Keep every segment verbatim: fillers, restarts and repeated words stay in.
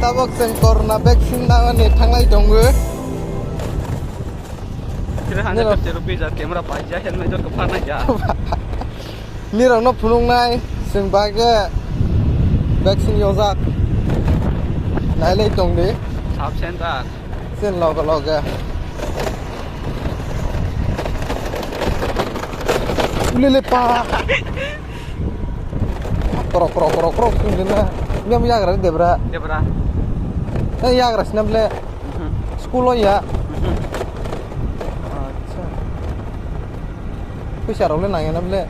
Tabok chwng corona vaccine nangani thanglai tongo. Three hundred fifty rupees ar camera paijak, helmet jok kwpharnai jak. Nirokno phunuknai chwng bagwi vaccine yojak. Nailai tongdi. Sub center. Chwng loge loge. Ulele pa. Krok, krok, krok, krok, sung din na. Yang yagra ni debra. Debra. Eh, yagra sinam le. Mhm. School o ya. Mhm. Acha. Puisa rok le nang ya nam le.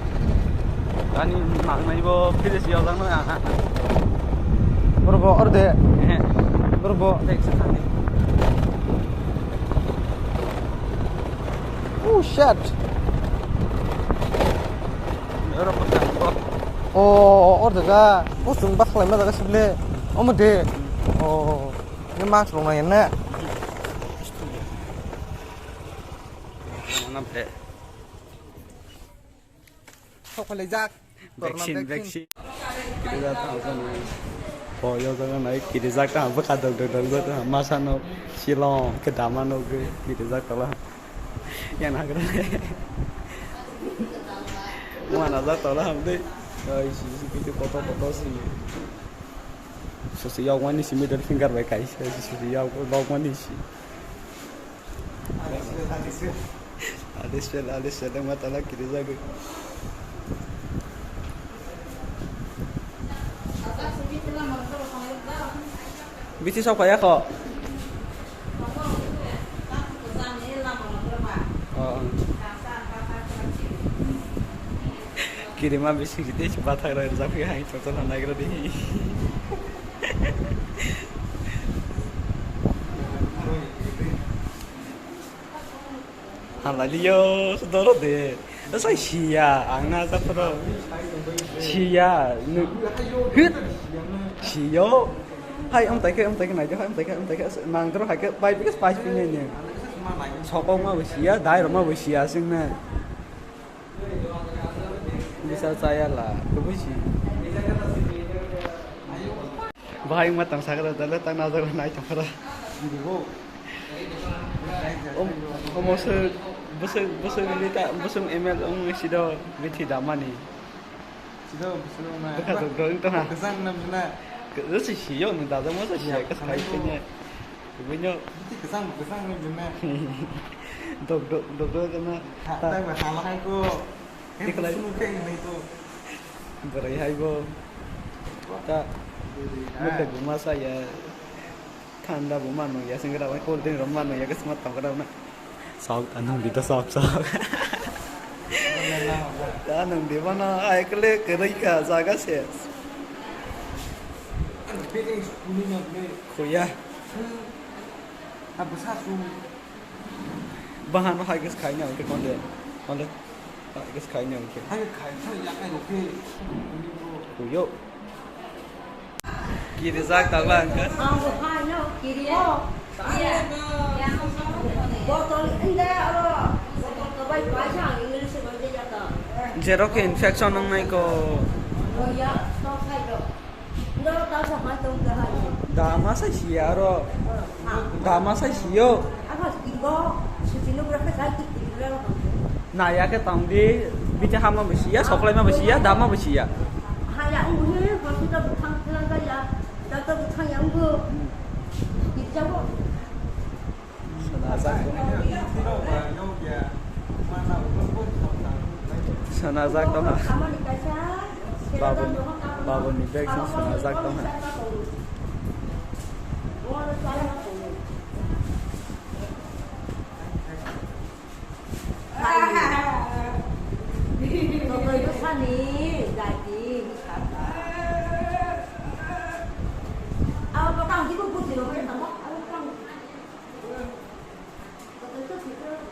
Ani mang nai bo fridge yo lang na. Borok bo orde. Eh. Borok bo. Dek sa thani. Oh shit. Oro bwskango. O, o jaga. O chwng bus khlaima jaga sible. Omo de. O. Ni mask rok nai ne. Mana be. Sok khalai jak. Vaccine, vaccine. Kirijak tong phano. Bo yo jaga nai kirijak tong bwkha dok dok dok dok tong masa no Shillong ke dama no ge kirijak tong la. Yang na gra. Mo na jak tong la ham de. Ai si si kitu koto koto si. So si yok mani si middle finger bai kai si si yok lok mani si. Alisel, alisel, alisel, matala kirijagwi. Bithi sok phaiya kho. Oh. Kirima bisi gite bathak rai rijak phi hai chorchor hamnai gra di. Halaliyo, doro de. Sai siya, ang na sa poro. Siya, nu. Hit. Siyo. Hai, am taike, am taike, nai, hai, am taike, am taike. Nang doro hai ke, bai, bikas pai pin ne. Sokong ma bo siya, dai ro ma bo siya sing ne. Bisa saya lah, kebusi. Bahai matang sakra dale tang nazar nai tangkara. Om, om bosok, bosok, bosok ini tak, bosok M L om sido bithi damani. Sido bosok na. Beka dok dok itu ha. Kesang nam na. Ke, si siyo ni dada mo sa siya kes kai kenya. Buino. Bithi kesang, kesang nam na. Dok dok, dok dok kena. Tak, tak, tak, tak, ko. Tiklai. Sunu keng nai to. Berai hai bo. Ta. Hai. Mukhe buma sa ya. Thanda buma no ya singra bai cold drink rom ma no ya kesma tam kra na. Sok ta nung di to sok sok. Ta nung di mana ai kle kerai ka jaga se. Kuya. Abu sa su. Bahano hai kis khaina hwnkhe konde. Konde. Hai kis khaina hwnkhe. Hai khai khai ya khai rokhe. Kuyo. Kirijak tala hwnkhe. Ang bo hai no kiri o. Botol inda aro. Botol to bai paisa ang English bai de jata. Jerok infection nangnai ko. Kuya to khai do. Dama sai siya aro. Dama sai siyo. Naya ke tong di, bicha hama bo siya, soklai ma bo siya, dama bo siya. Sana jak tong ha. Sana jak tong ha. Babuni, babuni bag song sana jak tong ha.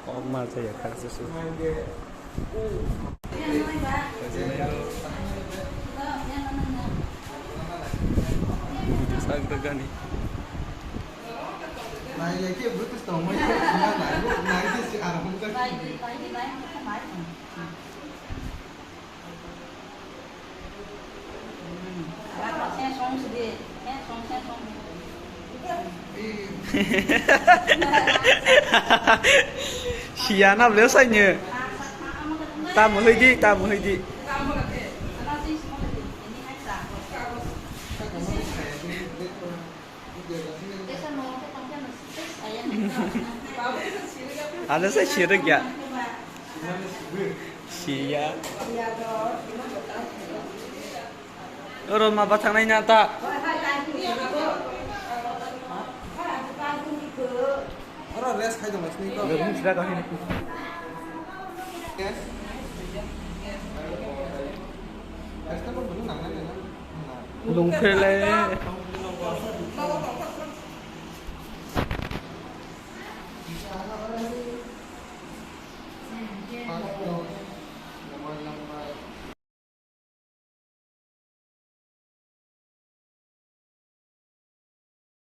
Kok ma jaya kha se su. Sak da gani. Nai ya ke butus tong mai ko na na ko nai ke si aram ka. Sen song sidi, sen song, sen song. Siya na bwle saino. Ta muhwi di, ta muhwi di. Ano sa sirigya. Siya. Oro ma bathang nai na ta. Oro rest khai dong sini ko. Rest khai dong sini. Rest khai dong sini. Lungphele.